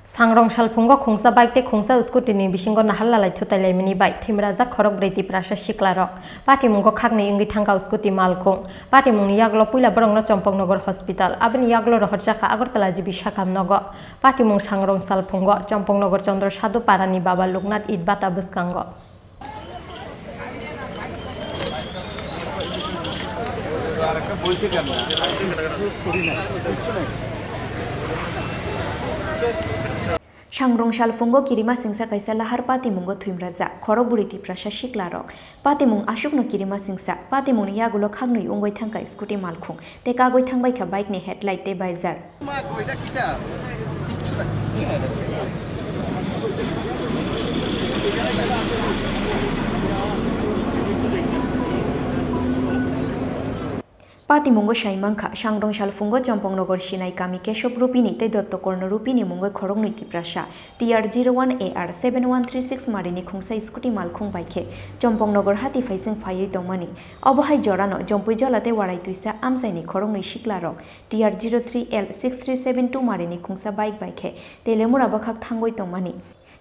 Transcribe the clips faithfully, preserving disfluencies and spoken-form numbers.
Sangrong salphungo khungsa bike tei khungsa scooty ni bisingo nahar lalai thutai laimani bai thwimrajak khorokbrwi Tiprasa siklarok. Patimungo khaknwi wngwi thangkha scooty malkhung. Patimungni yagulo puila borokno Chompoknogor Hospital, aboni yagulo rohorjakha Agartala G B sakam nogo. Patimung sangrong salphungo Chompoknogor Chandra Sadhu parani Baba Loknath Itbata bwskango. Sangrong salphungo kirima singsa kaisa lahar patimungo thwimrajak khorokbrwi Tiprasa siklarok. Patimung aswkno kirima singsa, patimungni yagulo khaknwi wngwi thangkha scooty malkhung tei kagwi thangbaikha bike ni headlight tei visor. Patimungo sai mankha, Sangrong salphungo Chompoknogor Sinai kami Keshob Rupini tei Dotto Korno Rupini mungwi khoroknwi Tiprasa T R zero one A R seven one three six marini khungsa scooty malkhung bai khe Chompoknogor hati phaising phaiwi tongmani. Obo hai jorano Jompui Jola tei Warai Twisa amchaini khoroknwi siklarok T R zero three L six three seven two marini khungsa bike bai khe Telemura bwkhak thangwi tongmani.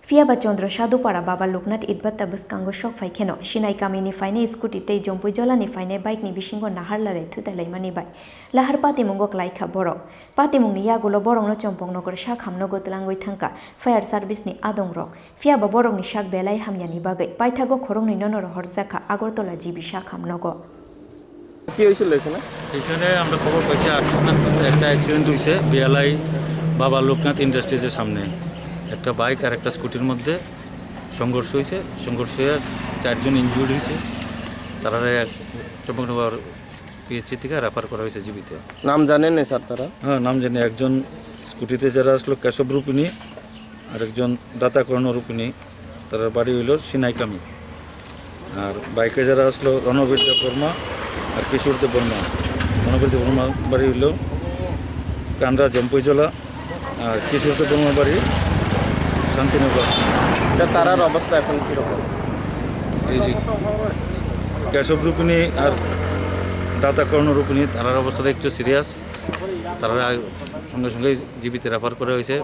Phiya ba Chandra Sadhu para Baba Loknath Itbata bwskango sok phai kheno Sinai kamini phainai scooty tei Jompui Jolani phainai bike ni bisingo nahar lalai thutai laimani bai lahar patimungo kwlai kha borok. Patimungni yagulo borokno Chompoknogor sakhamnogo twlangwi thangkha fire service ni adongrok. Phiya ba borokni sak belai hamyani bagwi paithago khoroknwino rohorjakha Agartala G B sakhamnogo. কি হয়েছিল এখানে? এখানে আমরা খবর পাইছি আটটার নাগাদ একটা অ্যাক্সিডেন্ট হয়েছে বিয়ালাই বাবা লোকনাথ ইন্ডাস্ট্রিজের সামনে। একটা বাইক আর একটা স্কুটির মধ্যে সংঘর্ষ হয়েছে। সংঘর্ষ হয়ে চারজন ইনজুর্ড হয়েছে। তারা এক চম্পকনগর পিএইচসি থেকে রেফার করা হয়েছে জিবিতে। নাম জানেন না স্যার তারা? হ্যাঁ, নাম জানি। একজন স্কুটিতে যারা আসলো কেশব রূপিণী, আরেকজন দাতা কর্ণ রূপিণী, তার বাড়ি হইল সিনাইকামি। আর বাইকে যারা আসলো রণবীর দেব বর্মা আর কিশোর দেব বর্মা। রণবীর দেব বর্মার বাড়ি হইল কান্ডা জম্পুইজলা, আর কিশোর দেব বর্মার বাড়ি শান্তিনগর। তা তারার অবস্থা এখন কিরকম? এই যে কেশব রূপিণী আর দাতা কর্ণ রূপিণী, তারার অবস্থাটা একটু সিরিয়াস। তারা সঙ্গে সঙ্গে জিবিতে রেফার করা হয়েছে।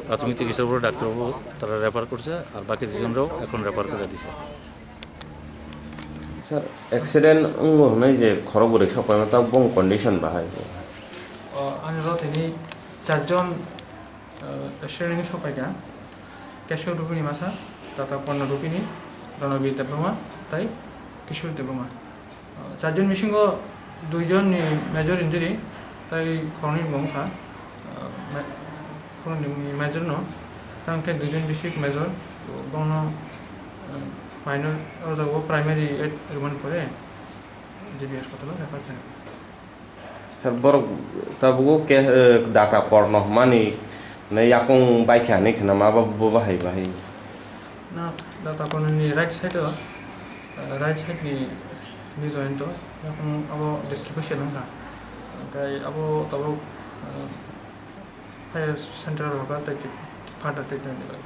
প্রাথমিক চিকিৎসার পরে ডাক্তারবাবু তারা রেফার করছে, আর বাকি দুজনরাও এখন রেফার করে দিছে। স্যার, অ্যাক্সিডেন্ট অঙ্গ হনাই যে খরক বরে সব পাইমা, তাও বং কন্ডিশন বাহাই। O, ani rotini charjon, eh, accident sopaikha, Kesho Rupini masa, Tata Korno Rupini, Ranabir Debbarma, tai Kishore Debbarma. Charjon bisingo duijon ni major injury, tai khoroknwi bo wngkha, ah, ma-, khoroknwi major no, tamo khe duijon bisik major, bono, ah, minor o jaga o primary aid rwmani pore G B hospital o refer khainai. Sir, borok tabuk o ke, eh, data korno hwnmani, na yakung baikha hinwi khna ma bo, bo bahai bahai. Na, data korno ni right side o, eh, right side ni knee joint o, yakung abo dislocation wngkha. Hwnkhe abo tabuk, eh, higher central rogo tei further treatment ni bagwi.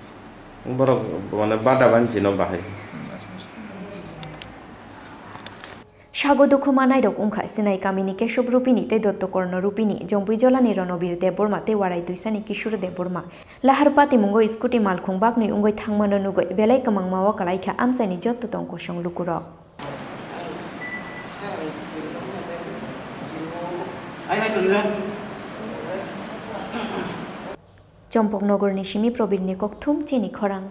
Borok mane bada banchino bahai. Hmm, bas, bas. Sago dukhu manairok wngkha Sinai kamini Keshob Rupini tei Dotto Korno Rupini, Jompui Jolani Ronobir Debbarma tei Warai Tuisani Kishore Debbarma. Lahar patimungo scooty malkhung baknwi wngwi thangmano nugwi belai kwmangma o kwlaikha amchaini jotto tong kosong lukurok. Chompoknogorni simi Probirni kokthum chini khorang.